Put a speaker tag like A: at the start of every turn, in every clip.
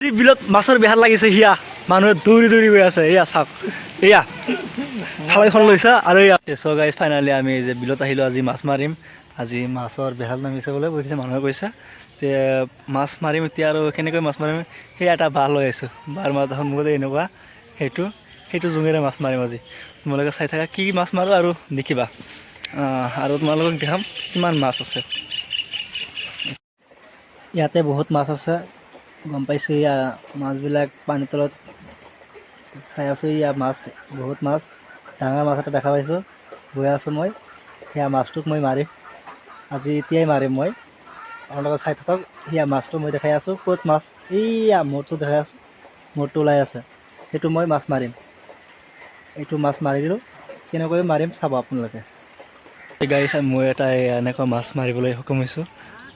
A: আজি বিলত মাছৰ বেহাৰ লাগিছে। সিয়া মানুহে দৌৰি দৌৰি গৈ আছে। এয়া চাওক, এয়া থালিখন লৈছা আৰু এয়া। চ' গাইজ, ফাইনেলি আমি যে বিলত আহিলোঁ, আজি মাছ মাৰিম। আজি মাছৰ বেহাৰ নামিছে বোলে কৈছে, মানুহে কৈছে। তে মাছ মাৰিম এতিয়া আৰু কেনেকৈ মাছ মাৰিম? সেই এটা বাঁহ লৈ আহিছোঁ। বাঁহৰ মাছ সন্মুখতে এনেকুৱা, সেইটো জোঙেৰে মাছ মাৰিম আজি। তোমালোকে চাই থাকা কি মাছ মাৰোঁ আৰু দেখিবা আৰু তোমালোকক দেখাম কিমান মাছ আছে। ইয়াতে বহুত মাছ আছে, গম পাইছোঁ। এয়া মাছবিলাক পানীৰ তলত চাই আছোঁ। ইয়া মাছ, বহুত মাছ। ডাঙৰ মাছ এটা দেখা পাইছোঁ। গৈ আছোঁ মই। সেয়া মাছটোক মই মাৰিম আজি, এতিয়াই মাৰিম মই। আপোনালোকে চাই থাকক। সেয়া মাছটো মই দেখাই আছোঁ। ক'ত মাছ? এইয়া মূৰটো দেখাই আছোঁ, মূৰটো ওলাই আছে। সেইটো মই মাছ মাৰিম। এইটো মাছ মাৰি দিলোঁ। কেনেকৈ মাৰিম চাব আপোনালোকে। গাইজ, মই এটা এনেকুৱা মাছ মাৰিবলৈ সক্ষম হৈছোঁ।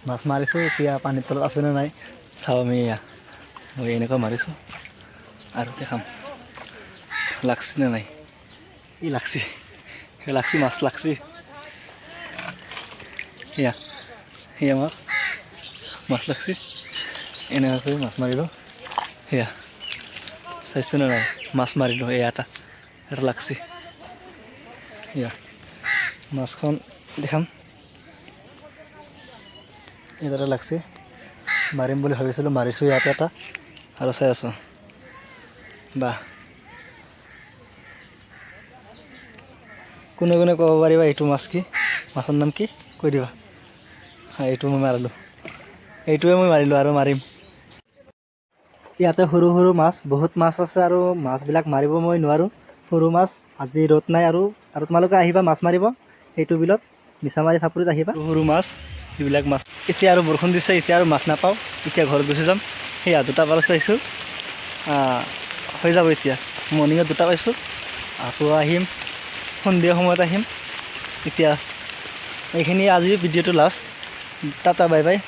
A: মাছ মাৰিছোঁ। এতিয়া পানীৰ তলত আছেনে নাই চাওঁ আমি। এয়া মই এনেকুৱা মাৰিছোঁ আৰু দেখাম লাগছি নে নাই। ই লাগছি, সেই লাগছি, মাছ লাগছি। সেয়া, সেয়া মাছ, মাছ লাগছি। এনেকুৱাকৈ মাছ মাৰিলোঁ। সেয়া চাইছে নে নাই? মাছ মাৰিলোঁ। এয়া এটা এটা লাগছি। সেয়া মাছখন দেখাম। ইয়াত এটা লাগছে। মাৰিম বুলি ভাবিছিলোঁ, মাৰিছোঁ ইয়াতে এটা আৰু চাই আছোঁ। বাহ, কোনে কোনে ক'ব পাৰিবা এইটো মাছ কি? মাছৰ নাম কি কৈ দিবা। হা, এইটো মই মাৰিলোঁ, এইটোৱে মই মাৰিলোঁ আৰু মাৰিম। ইয়াতে সৰু সৰু মাছ, বহুত মাছ আছে আৰু মাছবিলাক মাৰিব মই নোৱাৰোঁ, সৰু মাছ। আজি ৰ'দ নাই আৰু। আৰু তোমালোকে আহিবা মাছ মাৰিব এইটো বিলত, মিছামাৰী চাপৰিত আহিবা। সৰু সৰু মাছ, সেইবিলাক মাছ। এতিয়া আৰু বৰষুণ দিছে, এতিয়া আৰু মাছ নাপাওঁ। এতিয়া ঘৰত গুচি যাম। সেয়া দুটা পাল চাইছোঁ, হৈ যাব এতিয়া। মৰ্ণিঙত দুটা পাইছোঁ। আকৌ আহিম, সন্ধিয়া সময়ত আহিম। এতিয়া এইখিনি আজি ভিডিঅ'টো লাষ্ট। Tata, bye bye.